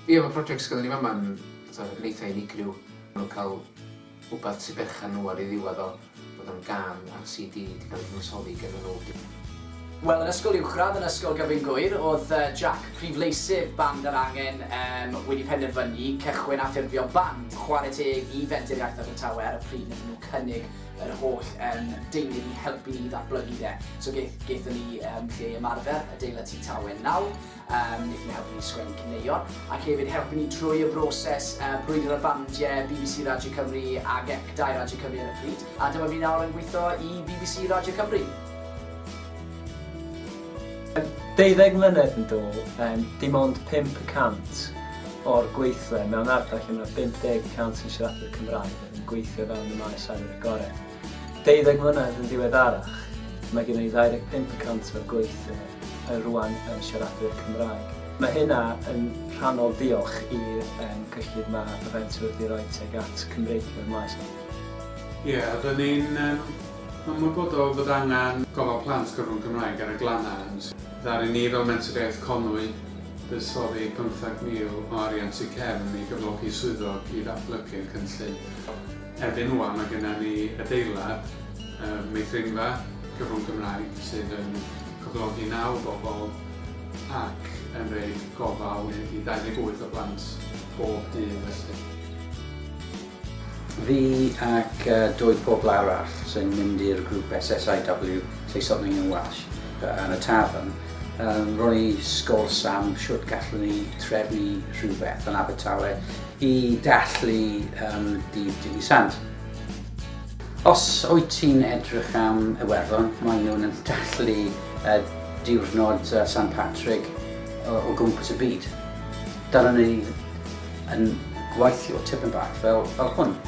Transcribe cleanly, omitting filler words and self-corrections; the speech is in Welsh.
Ie, mae prosiect sgynnon ni fama'n fatha yn eitha unigryw. Maen nhw'n cael wbath sy'n berchen nhw ar ei ddiwedd o, bod o'n gân ar CD 'di cael ei gyfansoddi gennym nhw. Wel, yn ysgol uwchradd, yn Ysgol Gyfun Gŵyr, oedd Jack, prif leisydd Band yr Angen, um, wedi penderfynu cychwyn a ffurfio band. Chwarae teg i Fenter Iaith Abertawe ar y pryd wnaethon nhw cynnig yr holl um, deunydd i helpu ni ddatblygu fe. So gaeth, gaethon ni um, lle i ymarfer, adeilad Tŷ Tawe 9, Um, wnaethon nhw helpu ni sgwennu caneuon, ac hefyd helpu ni trwy y broses Brwydr y Bandiau, BBC Radio Cymru ac ECDau Radio Cymru ar y pryd. A dyma fi nawr yn gweithio i BBC Radio Cymru. Deuddeg mlynedd yn dôl, um, dim ond 5 y cant o'r gweithle mewn ardal lle mae 50 y cant yn siaradwyr Cymraeg yn gweithio fewn y maes awyr agored. Deuddeg mlynedd yn ddiweddarach, mae gen i 25 y cant o'r gweithle y rwan yn siaradwyr Cymraeg. Mae hynna yn rhannol diolch i'r um, cyllid mae y Fenter wedi rhoi tuag at Cymreigio'r maes. Ie, yeah, oedden ni'n um, ymwybodol fod angen gofal plant cyfrwng Cymraeg ar y glannau. Ddaru ni fel Menter Iaith Conwy buddsoddi 15,000 o arian tu cefn i gyflogi swyddog i ddatblygu'r cynllun. Erbyn ŵan mae gennym ni adeilad meithrinfa cyfrwng Cymraeg sydd yn cyflogi 9 o bobl ac yn rhoid gofal i 28 o blant bob dydd felly. Fi ac dwy pobl arall sy'n mynd i'r grŵp SSIW, Say Something in Welsh, yn y tafarn, um, ro'n i sgwrs am shwt gallwn ni trefnu rhywbeth yn Abertawe i dathlu um, Dydd Dewi Sant. Os wyt ti'n edrych am Iwerddon, maen nhw'n yn dathlu uh, diwrnod uh, San Patrick o, o gwmpas y byd. Dyna ni yn gweithio tipyn bach fel, fel hwn.